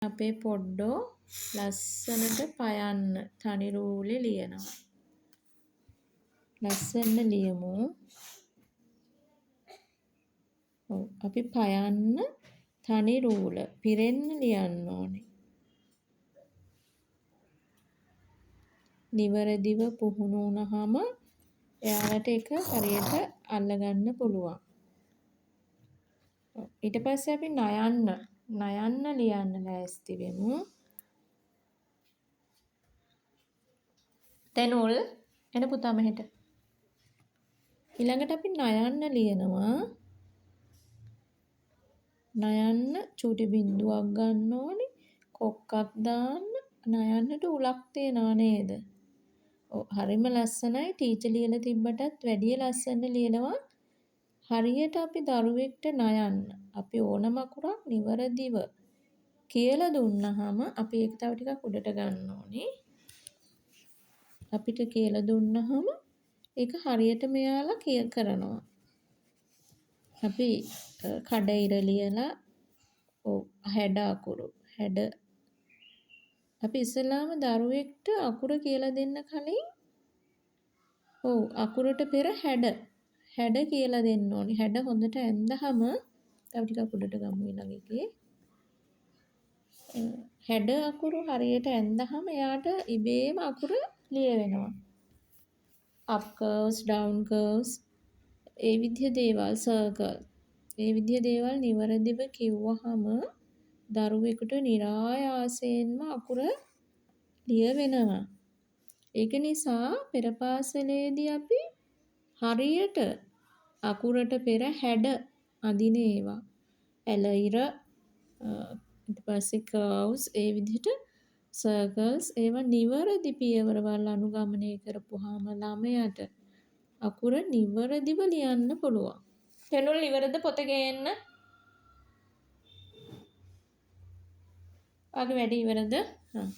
අපේ පොඩ්ඩෝ ලස්සනට පයන්න තනි රූලේ ලියනවා. ලස්සන ලියමු. ඔව් අපි පයන්න තනි රූල පිරෙන්න ලියන්න ඕනේ. නිවැරදිව පුහුණු වුණාම එයාලට ඒක හරියට අල්ලගන්න පුළුවන්. ඊට පස්සේ අපි නයන්න ලියන්න ලෑස්ති වෙමු. තෙනුල් එන පුතා මෙහෙට. ඊළඟට අපි නයන්න ලියනවා. නයන්න චූටි බිඳුවක් ගන්න ඕනි. කොක්කක් දාන්න. නයන්නට උලක් තියනවා නේද? ඔව් හරිම ලස්සනයි. ටීචර් ලියලා තිබ්බටත් වැඩිය ලස්සන ලියනවා. හරියට අපි දරුවෙක්ට නයන්න අපි ඕනම අකුරක් නිවැරදිව කියලා දුන්නාම අපි ඒක තව ටිකක් උඩට ගන්න ඕනේ. අපිට කියලා දුන්නාම ඒක හරියටම එයාලා කරනවා. අපි කඩ ඉර ලියලා ඔව් හැඩ අකුරු හැඩ අපි ඉස්සෙල්ලාම දරුවෙක්ට අකුර කියලා දෙන්න කලින් ඔව් අකුරට පෙර හැඩ කියලා දෙන්න ඕනේ. හැඩ හොඳට ඇන්දහම තව ටිකක් උඩට ගමු ඊළඟ එකේ. හැඩ අකුරු හරියට ඇන්දහම එයාට ඉබේම අකුර ලියවෙනවා. අප් කර්ව්ස්, ඩවුන් කර්ව්ස් ඒ විදිහ දේවල්, සර්කල් ඒ විදිහ දේවල් නිවැරදිව කිව්වහම දරුවෙකුට නිරායාසයෙන්ම අකුර ලියවෙනවා. ඒක නිසා පෙර පාසලේදී අපි හරියට අකුරට පෙර හැඩ අඳින ඒවා ඇල ඉර ඊට පස්සේ කර්ව්ස් ඒ විදිහට සර්කල්ස් ඒවා නිවැරදි පියවරවල් අනුගමනය කරපුවාම ළමයාට අකුර නිවැරදිව ලියන්න පුළුවන්. තෙනුල් ඉවරද පොත ගේන්න? ඔයාගේ වැඩ ඉවරද? හා.